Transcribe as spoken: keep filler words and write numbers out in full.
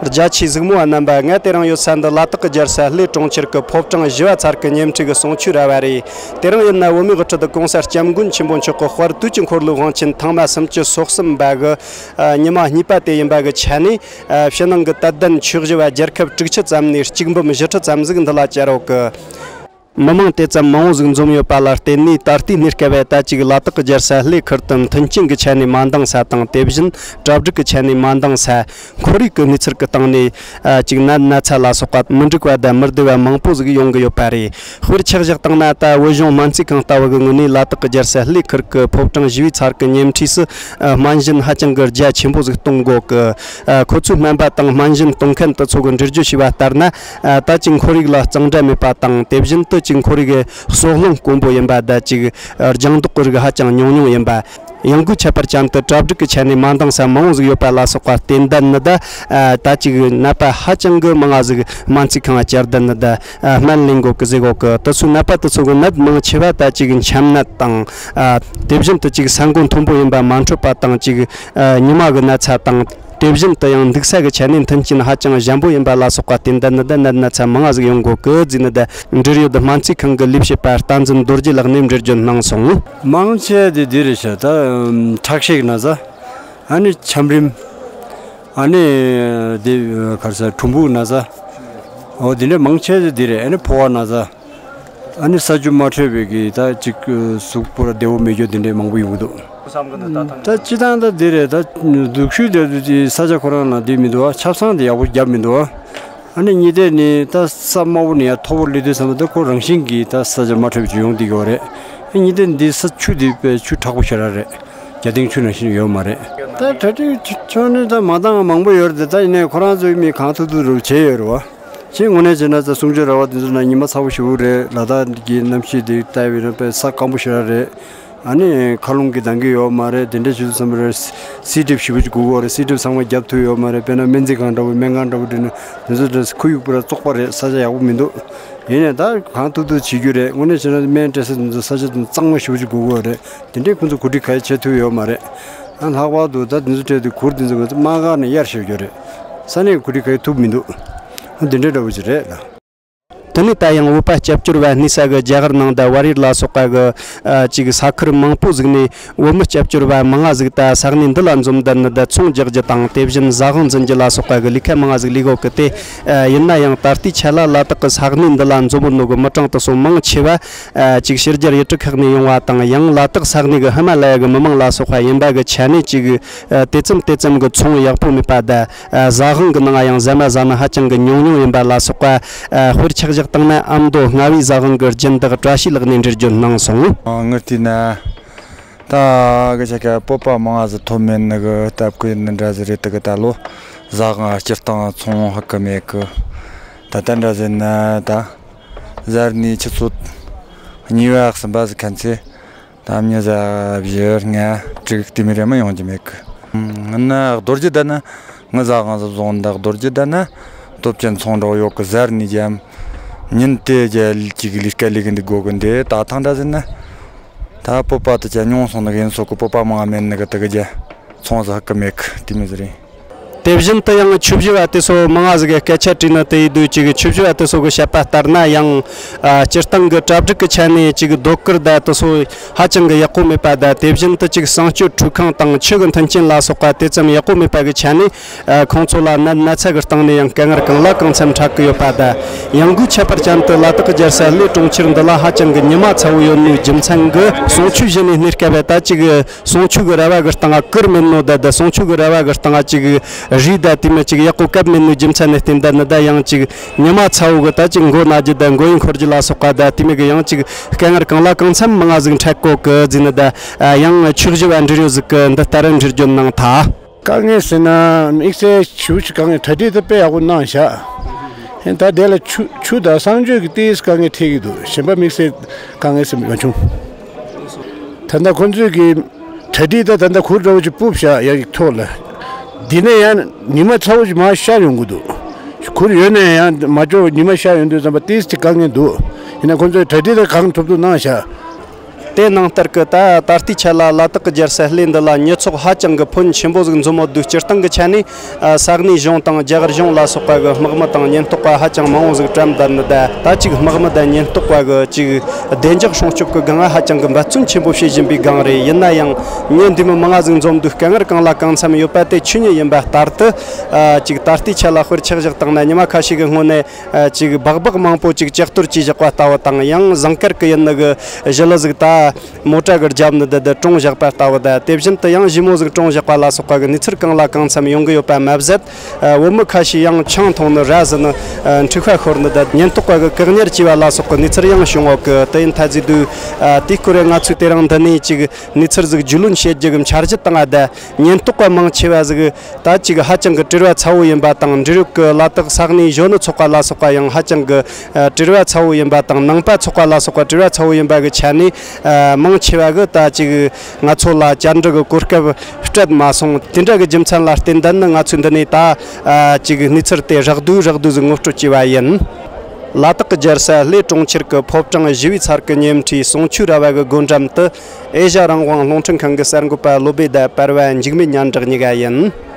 རྒྱ་ཆེའི་གཟིགས་མོ་བ་རྣམ་པ། ང་དེ་རིང་ཡོད་ས་འདི་ལ་དྭགས་ཀྱི་རྒྱལ་ས་གླེ་གྲོང་ཁྱེར་གྱི་ཕོ་བྲང་བཞི་བ་ཚར་གྱི་ཉེ་འཁྲིས་ཀྱི་གསུང་ཆོས་ར་བ་རེད། དེ་རིང་ཡིན་ན་བོད་མིའི་དབུ་ཁྲིད་དུ་གོང་ས་སྐྱབས་མགོན་ཆེན་པོ་མཆོག་གི་དཔལ་དུས་ཀྱི་འཁོར་ལོའི་དབང་ཆེན་ཐེངས་མ་སུམ་ཅུ་སོ་གསུམ་པ་གི་ཨ་ཉི་མ་གཉིས་པ་དེ་ཡིན་པ་གི་ཆ་ནས། ཨ་ཕྱི་ནང་གི་དད་ལྡན་ཆོས་ཞུ་བ་རྒྱལ་ཁབ་དྲུག་ཅུ་ཙམ་ནས་གཅིག་འབུམ་བཞི་ཁྲི་ཙམ་ཟིག་འདི་ལ་བཅར་རོགས་གི། མི་མང་དེ་ཙམ་མང་བོ་ཟིག་འཛོམས་ཡོད་པ་ལ་བརྟེན་ནས། ད་ལྟའི་གནས་སྐབས་ད་ཅིག་ལ་དྭགས་ཀྱི་རྒྱལ་ས་གླེ་ཁུལ་དུ་མཐུན་རྐྱེན་གྱི་ཆ་ནས་མ་འདང་ས་དང་། དེ་བཞིན་གྲ་སྒྲིག་གི་ཆ་ནས་མ་འདང་ས། ཁོར་ཡུག་གི་གནས་ཚུལ་གྱི་སྟེང་ནས་ཨ་ཅིག་ནད་ན་ཚ་ལ་སོགས་པ་མི་འགྲིག་པ་དང་མི་བདེ་བ་མང་པོ་ཟིག་ཡོང་གི་ཡོད་པ་རེད། དཔེར་ཆ་བཞག་བཏང་ན། ད་བོད་གཞུང་སྨན་རྩིས་ཁང་ལྟ་བུ་གི་ངོས་ནས་ལ་དྭགས་ཀྱི་རྒྱལ་ས་གླེ་ཁུལ་གྱི་ཕོ་བྲང་བཞི་བའི་ཚར་གྱི་ཉེ་འཁྲིས་སུ་ཨ་སྨན་གཞན་ཧ་ཅང་གི་རྒྱ་ཆེན་པོ་ཟིག་གཏོང་དགོས་གི། ཨ་ཁོ་ཚོའི་སྨན་པ་དང་སྨན་གཞན་གཏོང་མཁན་དེ་ཚོ་གི་འགྲེལ་བརྗོད་བྱས་པ་ལྟར་ན། ཨ་ད་ཅིག་ཁོར་ཡུག་ལ་གཙང་སྦྲ་མེད་པ་དང་། དེ་བཞིན་དུ་ཅིག་ཁོར་ཡུག་གི་སོ་རླུང་དཀོན་པོ་ཡིན་པ་དང་། ཅིག་ཨ་ལྗང་མདོག་གི་རིགས་ཧ་ཅང་ཉུང་ཉུང་ཡིན་པ། ཡང་སྒོས་ཁྱད་པར་ཅན་དུ་གྲ་སྒྲིག་གི་ཆ་ནས་མ་འདང་ས་མང་བོ་ཟིག་ཡོད་པ་ལ་སོགས་པ་བརྟེན་ད་ནི་ད། ཨ་ད་ཅིག་ནད་པ་ཧ་ཅང་གི་མང་ང་ཟིག་སྨན་རྩིས་ཁང་བཅར་ད་ནི་ད། ཨ་སྨན་ལེན་དགོས་གི་ཟེར་གོ་གི། དེ་ཚོའི་ནད་པ་དེ་ཚོ་གི་ནད་མང་ཆེ་བ་ད་ཅིག་འཆམ་ནད་དང་། ཨ་དེ་བཞིན་དུ་ཅིག་ས་འགོ་མཐོན་པོ་ཡིན་པ་མ་འཕྲོད་པ་དང་། ཅིག་ཨ་ཉི་མ་གི་ན་ཚ་དང་། དེ་བཞིན་དུ་ཡང་འདུག་ས་གི་ཆ་ནས་མཐུན་རྐྱེན་ཧ་ཅང་ཞན་པོ་ཡིན་པ་ལ་སོགས་པ་བརྟེན་ད་ནི་ད་ནད་ན་ཚ་མང་ང་ཟིག་ཡོང་གོ་གི་ཟེར་ནི་ད། འབྲེལ་ཡོད་སྨན་རྩིས་ཁང་གི་ལས་བྱེད་པ་བསྟན་འཛིན་རྡོ་རྗེ་ལགས་ནས་འགྲེལ་བརྗོད་གནང་སོང་། མང་ཆེ་དེ་འདི་རེད་ཤག་ད་ཁྲག་ཤེད་ན་ཚ། ཨ་ནི་ཆམ་རིམས། ཨ་ནི་དེ་ག་རེ་ཟེར། གྲུམ་བུ་ན་ཚ། འོ་དེ་འདྲ་མང་ཆེ་དེ་རེད། ཨ་ནི་ཕོ་བ་ན་ཚ། ཨ་ནི་ས་ཆུ་མ་འཕྲོད་པའི་གི་ད་ཅིག་གཟུགས་པོ་ལ་བདེ་བོ་མེད་རྒྱུ་དེ་འདྲ་མང་པོ་ཡོང་གི་འདུག་ད་སྤྱི་བཏང་ད་དེ་རེད། ད་སྡུག་ཤོས་དེ་དེ་ས་ཆ་ཁོ་རང་ལ་དེ་མི་འདུག་ཨ། ཆབ་གསང་དེ་ཡག་པོ་བརྒྱབ་མི་འདུག་ཨ། ཨ་ནི་གཉིས་དེ་ནི་ད་ས་དམའ་བོ་ནས་ཡར་མཐོ་བོར་སླེབས་དུས་ཙམ་པ་ད་ཁོ་རང་བཞིན་གྱིས་ད་ས་ཆ་མ་འཕྲོད་པ་ཅིག་ཡོང་བསྡད་ཀྱི་ཡོད་རེད། ཨ་གཉིས་དེ་འདི་ས་ཆུ་དེ་དཔེ་ཆུ་དྲག་པོ་ཞེ་དྲག་རེད། རྒྱ་སྟེང་ཆུ་ནང་བཞིན་ཡོད་མ་རེད། ད་གྲ་སྒྲིག་ཆོག་ནི་ད་མ་འདང་བ་མང་པོ་ཡོད་རེད་དེ། ད་ཡིན་ནའི་ཁོ་རང་ཚོའི་མི་གང་ཐུབ་ཐུབ་རུ་བྱས་ཡོད་རེད་བ། ཅིག་དངོས་གནས་བྱས་ན་ད་གསུང་ཆོས་ར་བ་དེ་ཚོ་ན་ཉི་མ་ཚ་པོ་ཞེ་པོ་རེད། ལ་དྭགས་ཀྱི་གནམ་གཤིས་དེ་ལྟ་བས་ན་དཔེ་ས་སྐམ་པོ་ཞེ་དྲག་རེད། ཨ་ནི་མཁའ་རླུང་གིས་ལྡང་གི་ཡོད་མ་རེད། དེ་འདྲ་བྱེད་དུས་ཙམ་པ་རེད། སིལ་གྲིབ་ཞེ་པོ་ཅིག་དགོས་ཀྱི་ཡོད་རེད། སིལ་གྲིབ་ཚང་མ་བརྒྱབ་ཐུབ་ཡོད་མ་རེད། དཔེར་ན་སྨན་རྩིས་ཁང་འདྲ་བོ་སྨན་ཁང་འདྲ་བོ་འགྲོ་ན་དེ་ཚོ་འདྲ་ཁོར་ཡུག་པུ་ར་བཙོག་པ་རེད། ས་ཆ་ཡག་པོ་མི་འདུག་ཡིན་ནའི་ད་གང་ཐུབ་ཐུབ་བྱེད་རྒྱུ་རེད། དངོས་གནས་བྱས་ན་སྨན་སྤྲད་ས་དེ་ཚོ་ས་ཆ་དེ་གཙང་མ་ཞེ་པོ་ཅིག་དགོས་ཀྱི་ཡོད་རེད། དེ་འདྲའི་ཁོང་ཚོ་གོ་སྒྲིག་ག་ཡེ་བྱེད་ཐུབ་ཡོད་མ་རེད། ཨ་ལྷག་པར་དུ་ད་དེ་ཚོ་སྤྲད་དུས་གུར་དེ་ཚོ་ང་ཚོ་དམག་སྒར་ནས་གཡར་བཞག་རྒྱུ་རེད། ས་གནས་གོ་སྒྲིག་ག་ཡེ་ཐུབ་མི་འདུག་ཨ་དེ་འདྲའི་འདྲ་བོ་ཅིག་རེད་ལ། དེ་ནས་ད་ཡང་བོད་པ་སྐྱབས་བཅོལ་བ་གནས་ས་གི་རྒྱ་གར་ནང་དང་བལ་ཡུལ་ལ་སོགས་པ་གི་ཨ་ཅིག་ས་ཁུལ་མང་པོ་ཟིག་ནས་བོད་མི་སྐྱབས་བཅོལ་བ་མང་ང་ཟིག་ད་ས་གནས་འདི་ལ་འཛོམས་ད་ནི་ད་ཚོང་རྒྱག་རྒྱུ་དང་། དེ་བཞིན་ཟ་ཁང་འཛིན་རྒྱུ་ལ་སོགས་པ་གི་ལས་ཀ་མང་ང་ཟིག་ལས་གོ་གི། དེ་ཨ་ཡིན་ན་ཡང་ད་ལྟའི་ཆ་ལ་ལ་དྭགས་གི་ས་གནས་འདི་ལ་འཛོམས་ནོ་གི་མི་གྲངས་དེ་ཚོ་མང་ཆེ་བ་ཨ་ཅིག་ཕྱི་རྒྱལ་ཡུལ་གྲུ་ཁག་ནས་ཡོང་བ་དང་། ཡང་ལ་དྭགས་ས་གནས་གི་ཧི་མ་ལ་ཡ་གི་མི་མང་ལ་སོགས་པ་ཡིན་པ་གི་ཆ་ནས། ཅིག་ཨ་དེ་ཙམ་དེ་ཙམ་གི་ཚོང་ཡག་པོ་མེད་པ་དང་། ཨ་ཟ་ཁང་གི་ནང་ཡང་ཟ་མ་ཟ་ན་ཧ་ཅང་གི་ཉུང་ཉུང་ཡིན་པ་ལ་སོགས་པ། ཨ་དཔེར་ཆ་བཞག་བཏང་ན་ཨ་མདོ་རྔ་བའི་ཟ་ཁང་གི་སྦྱིན་བདག་བཀྲ་ཤིས་ལགས་ནས་འགྲེལ་བརྗོད་གནང་སོང་། ངར་དུས་ན་ད་གི་ཆ་ག་བོད་པ་མང་ང་ཟིག་ཐོབ་མེད་ནི་གི་སྟབས་གི་ནི་འདྲ་ཟིག་རེད། དེ་གི་ད་ལོ་ཟ་ཁང་སྤྱིར་བཏང་ཚོང་ཧ་གི་མེད་གི། ད་ལྟ་འདྲ་ཟིག་ན་ད་གཟའ་ཉི་ཆུ་ཚོད་གཉིས་པ་གསུམ་པ་ཟིག་ཁ་ཚེ། ད་མྱི་ཟ་བཞི་ལྔ་དྲུག་དེ་མི་རེ་མི་ཡོང་རྒྱུ་མེད་གི། ན་རྡོ་རྗེ་གདན་ན་ངི་ཟ་ཁང་ཟིག་བཟུང་། ད་རྡོ་རྗེ་གདན་ན་སྟོབས་ཆེན་ཚོང་འགྲོ་ཡོད་གི། གཟའ་ཉི་རྒྱམ་ཉིན་དེ་རྒྱ་ལི་ཅིག་ལས་ཀ་ལས་གི་འདི་དགོ་གི། འདི་ད་ཐང་འདྲ་ཟིག་ན་ད་བོད་པ་དེ་ཅག་ཉུང་སོང་ནི་གི་ཡིན་སོག་གི། བོད་པ་མང་ང་མེད་ནི་གི། དེ་གི་རྒྱ་ཚོང་ཟིག་ཧ་གི་མེད་གི། དེ་མི་ཟིག་རེད། དེ་བཞིན་དུ་ཡང་ཆོས་ཞུ་བ་དེ་ཚོ་མང་ང་ཟིག་གི་སྐད་ཆ་དྲིས་ནི་དེ་ཡིན་དུས། ཅིག་ཆོས་ཞུ་བ་དེ་ཚོ་གི་བཤད་པ་ལྟར་ན་ཡང་ཨ་སྤྱིར་བཏང་གི་གྲ་སྒྲིག་གི་ཆ་ནས་ཅིག་སྡོད་གུར་དང་དེ་ཚོ་ཧ་ཅང་གི་ཡག་པོ་མེད་པ་དང་། དེ་བཞིན་དུ་ཅིག་གསང་སྤྱོད་ཁྲུས་ཁང་དང་ཆུ་གི་མཐུན་རྐྱེན་ལ་སོགས་པ་དེ་ཙམ་ཡག་པོ་མེད་པ་གི་ཆ་ནས། ཨ་ཁོང་ཚོ་ལ་ནད་ན་ཚ་གི་སྟེང་ནས་ཡང་དཀའ་ངལ་གང་ལ་གང་འཚམ་འཕྲད་གི་ཡོད་པ་དང་། ཡང་སྒོས་ཁྱད་པར་ཅན་དུ་ལ་དྭགས་རྒྱལ་ས་གླེ་གྲོང་ཁྱེར་འདི་ལ་ཧ་ཅང་གི་ཉི་མ་ཚ་བོ་ཡོད་ནུས་རྒྱུ་མཚན་གི། གསུང་ཆོས་ཞུ་ནས་གནས་སྐབས་ད་ཅིག་གསུང་ཆོས་གི་ར་བ་གི་སྟེང་ང་གུར་མེད་ནོ་ད། ད་གསུང་ཆོས་གི་ར་བ་གི་སྟེང་ང་ཅིག་རིགས་ད་དེ་མི་ཅིག་ཡག་པོ་བཀབ་མེད་ནོ་རྒྱུ་མཚན་ནས་བརྟེན་ད་ནི་ད་ཡང་ཅིག་ཉི་མ་ཚ་བོ་གི་ད་ཅིག་མགོ་ན་རྒྱུ་ད་མགོ་ཡུ་འཁོར་རྒྱུ་ལ་སོགས་པ་ད་དེ་མི་གི་ཡང་ཅིག་དཀའ་ངལ་གང་ལ་གང་འཚམ་མང་ང་ཟིག་འཕྲད་གོ་གི་ཟེར་ནི་ད། ཡང་ཆོས་ཞུ་བ་འབྲེལ་ཡོད་ཟིག་གི་འདི་ལྟར་འགྲེལ་བརྗོད་གནང་ཐལ། དཀའ་ངལ་ཟེར་ན་དམིགས་བསལ་ཞེ་པོ་ཅིག་དཀའ་ངལ། གྲ་སྒྲིག་ད་དཔེ་ཡག་པོ་གནང་བཞག་ཡིན་ད་དེ་ལ་ཆུ་ཆུ་དང་གསང་སྤྱོད་ཀྱི་ཏོག་ཙམ་དཀའ་ངལ་འཕྲད་ཀྱི་འདུག་གཞན་པ་དམིགས་བསལ་དཀའ་ངལ་ཟེར་མ་བྱུང་། ད་ལྟ་ཁོང་ཚོས་ཀྱི་གྲ་སྒྲིག་ད་ད་ལྟ་གུར་འདྲ་བོ་ཅིག་སྤུབས་བཞག་ཡག་གི་ཐོག་ལ། འདི་ནས་ཡང་ཉི་མ་ཚ་བོ་ཅིག་མར་ཤར་ཡོང་གི་འདུག་གུར་ཡོད་ནས་ཡང་མ་འགྲོ་ཉི་མ་ཤར་ཡོང་དུས་ཙམ་པ་ཏོག་ཙམ་ཅིག་དཀའ་ངལ་འདུག་ཡིན་ན་ཁོང་ཚོས་གྲ་སྒྲིག་ད་གང་ཐུབ་ཐུབ་གནང་བཞག་དེ་ནང་ལྟར་གྱི་ད་ད་ལྟའི་ཆ་ལ་ལ་དྭགས་ཀྱི་རྒྱལ་ས་གླེ་འདི་ལ་མྱི་ཚོགས་ཧ་ཅང་གི་ཕོན་ཆེན་པོ་ཟིག་འཛོམས་ཡོད་དུས། སྤྱིར་བཏང་གི་ཆ་ནས་ས་གནས་གཞུང་དང་རྒྱ་གར་གཞུང་ལ་སོགས་པ་གི་དམག་མི་དང་ཉེན་རྟོག་པ་ཧ་ཅང་མང་བོ་ཟིག་བཀྲམ་བསྡད་ནི། ད་ད་ཅིག་དམག་མི་དང་ཉེན་རྟོག་པ་གི་ཅིག་བདེ་འཇགས་སྲུང་སྐྱོབ་ཀྱི་སྒང་ང་ཧ་ཅང་གི་འབད་བརྩོན་ཆེན་པོ་བྱེད་བཞིན་པའི་སྒང་རེད། ཡིན་ན་ཡང་མྱི་འདི་མི་མང་ང་ཟིག་འཛོམས་དུས་དཀའ་ངལ་གང་ལ་གང་འཚམ་ཡོད་པ་དེ་ཆོས་ཉིད་ཡིན་པ་ལྟར་དུ། ཨ་ཅིག་ད་ལྟའི་ཆ་ལ་དཔེར་ཆ་བཞག་བཏང་ན། ཉི་མ་ཁ་ཤས་ཀྱི་སྔོན་ནས་ཨ་ཅིག་སྦག་སྦག་མང་པོ་ཅིག་ལྕགས་གཏོར་བྱས་བཞག་པ་ལྟ་བུ་དང་། ཡང་ཟངས་དཀར་གི་ཡུལ་ནི་གི་ཞི་ལི་ཟིག་ད་མོ་ཊ་གི་རྒྱབ་ནི་དེ་དེ་གྲོངས་བཞག་པ་ལྟ་བུ་དང་། དེ་བཞིན་དུ་ཡང་ཞི་མོ་ཟིག་གྲོངས་བཞག་པ་ལ་སོགས་པ་གི་གནས་ཚུལ་གང་ལ་གང་འཚམ་ཡོང་གི་ཡོད་པ་མ་ཟད། ཨ་བོད་མི་ཁ་ཤས་ཡང་ཆང་འཐུང་ནི་ར་བཟི་ནི། ཨ་འཁྲུག་པ་ཤོར་ནི་དང་ཉེན་རྟོག་པ་གི་བཀག་ཉར་བྱས་པ་ལ་སོགས་ཀྱི་གནས་ཚུལ་ཡང་བྱུང་ཡོད་གི། དེ་ཡིན་ཐ་ཟིག་དུས་ཨ་དེའི་སྐོར་ང་ཚོས་དེ་རིང་འདི་ནས་ཅིག་གནས་ཚུལ་ཟིག་རྒྱུས་ལོན་བྱེད་རྒྱུ་གི་འཆར་གཞི་བཏང་ང་། ད་ཉེན་རྟོག་པ་མང་ཆེ་བ་ཟིག་ད་ཅིག་ཧ་ཅང་གི་བྲེལ་བ་ཚ་བོ་ཡིན་པ་དང་། འབྲེལ་ཡོད་ཀྱི་ལ་དྭགས་ས་གནས་གཞོན་ནུ་ཚོགས་པ་ལ་སོགས་པ་ཡང་ཧ་ཅང་གི་ཨ་བྲེལ་བ་ཚ་བོ་ཡིན་པ་དང་། ནང་པ་ཚོགས་པ་ལ་སོགས་པ་བྲེལ་བ་ཚ་བོ་ཡིན་པ་གི་ཆ་ནས་ཨ་མང་ཆེ་བ་གི་ད་ཅིག་ང་ཚོ་ལ་བཅར་འདྲི་གི་གོ་སྐབས་སྤྲད་མ་སོང་། དེ་འདྲ་གི་རྒྱུ་མཚན་ལ་བརྟེན་བསྡད་ནི། ང་ཚོས་འདི་ནས་ད་ཨ་ཅིག་གནས་ཚུལ་དེ་རགས་བསྡུས་རགས་བསྡུས་ཟིག་ངོ་སྤྲོད་བྱས་པ་ཡིན། ལ་དྭགས་ཀྱི་རྒྱལ་ས་གླེ་གྲོང་ཁྱེར་གྱི་ཕོ་བྲང་ཞི་བའི་ཚལ་གྱི་ཉེ་འཁྲིས་ཙོང་ཆུའི་ར་བ་གི་སྒོ་འགྲམ་དུ་ཨེ་ཤ་རང་དབང་རླུང་འཕྲིན་ཁང་གི་གསར་འགོད་པ་བློ་བྷེ་དང་པར་བ་འཇིགས་མེད་སྙན་གྲགས་གཉིས་ཀ་ཡིན།